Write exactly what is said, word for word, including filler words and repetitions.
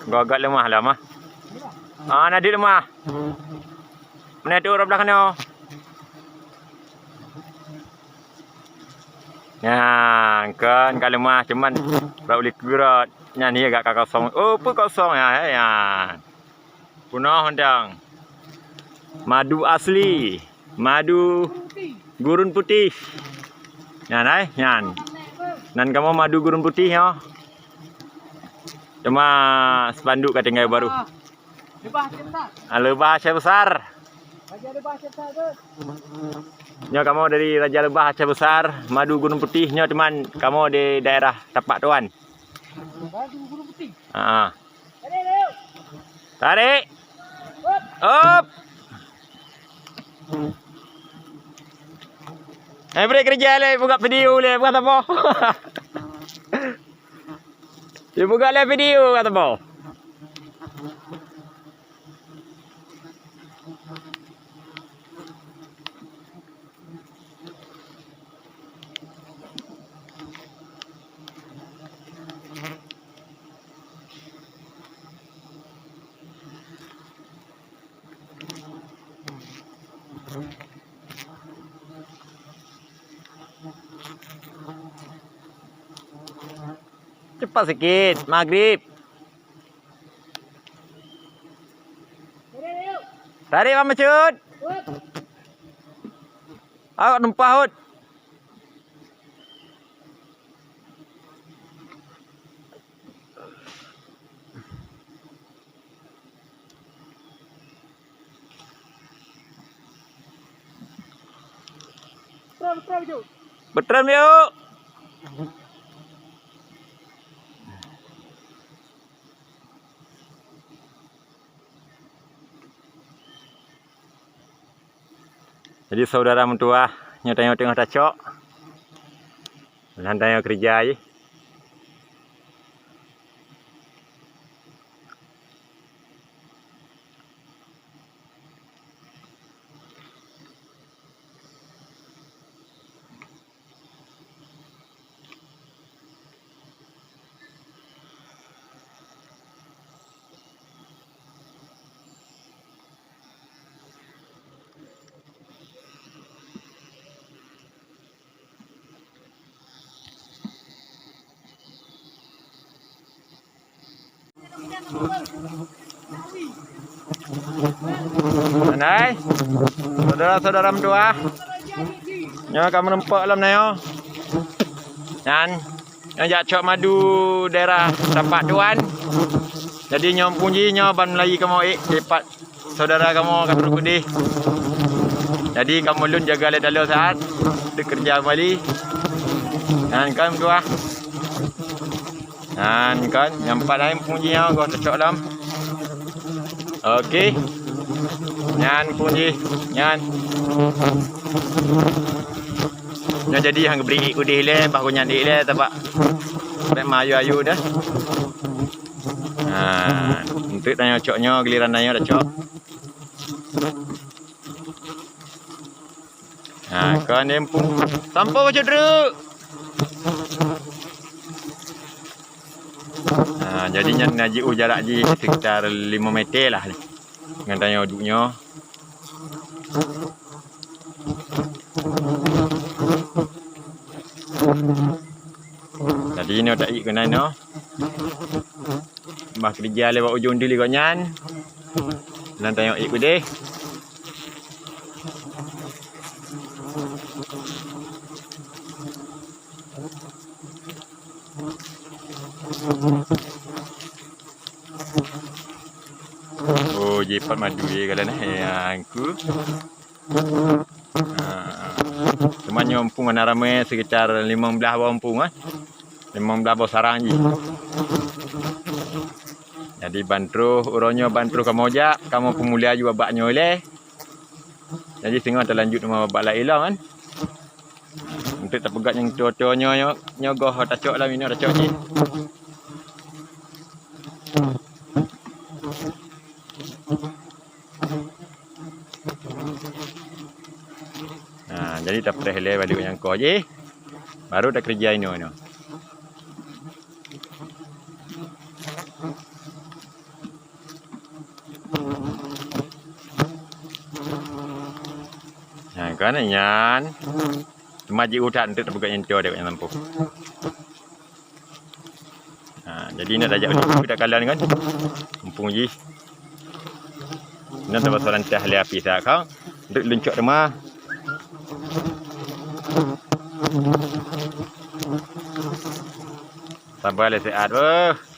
Gagak leumah lah mah. Ah, na deuek leumah. Meunan tu rot blah keunoe. Nyan, kan ka leumah, cuman rot likot. Nyan hi agak ka kosong. Oh, peue kosong ya, ya. Peunoh mantong. Madu asli, madu gurun putih. Nyan ai, nyan. Nan kamoe madu gurun putih nyoe. Teuma spanduk ka tinggai baru. Leubah Aceh Besar. Ah, Leubah Aceh Besar. Raja Leubah Aceh Besar tu. Nyoe kamoe dari Raja Leubah Aceh Besar, madu gurun putih nyoe teuma kamoe di daerah Tapak Tuan. Madu gurun putih. Ha. Tarik. Hop. Eh, bri keureuja lé, buka video lé, buka saboh. Dibuka lé video ka saboh. Cepat sikit, magrib. Tarik, Bang Masud. Awak numpah, Hud. Beutreun, beutreun, Ju. Beutreun, Ju. Jadi, saudara meutuwah, nyoe tanyoe teungoh tacok. Meunan tanyoe keureuja jih. Nyan ai, saudara-saudara meutuwah, nyoe ka meurumpok lom nyoe. Nyan, nyoe jak cok madu daerah Tapak Tuan. Jadi nyoe muphom jih nyoe ban meulayi kamoe ék dipat saudara kamoe ka trok keudeh. Jadi kamoe lôn jaga lé taloe saat, dikeureuja keumbali. Nyan kan meutuwah. Nyan kan, nyang pat ai muphom jih nyoe goh tacok lom. Oke. Nyan muphom jih, nyan. Nyoe jadi han geubri ék keudeh lé, bah gobnyan ék lé, sabab bèk meuayu-ayu dah. Ha, eunteuk tanyoe cok nyoe, giliran tanyoe tacok. Ha, kon muphom. Sampoe bacut treuk. Ha, jadi nyan na jiôh jarak jih sekitar lima meter lah. Ngon tanyoe duek nyoe. Jadi nyoe taék keunan nyoe. Bah keureuja lé bak ujong dili gobnyan. Nyan tanyoe ék keudeh. Oh, jipat madu ye galak nah. Ya, aku. Ha, ha. Cuma nyoe muphom hana ramé, sekitar limong blaih boh muphom, eh. Limong blaih boh sarang jih. Jadi ban troh, uroe nyoe ban troh kamoe jak, kamoe peumulia ju bak nyoe lé. Jadi singoh talanjut rumoh bak laén lom kan. Eunteuk tapeugöt nyang toe-toe nyoe, nyoe, nyoe goh tacok lam inoe tacok jih. Nah, jadi tapreh lé balik nyang koh jih. Baru takeureuja inoe nyoe. Kan nyan. Cuma jiôh that eunteuk tapeugöt nyan cok deh nyan lampôh. Ha, jadi nak tajak udah kita kalan kan. Mumpung jih. Nan tabasoe lantah lé api sa ka. Dek luncok teuma. Sabar lé siat, beuh.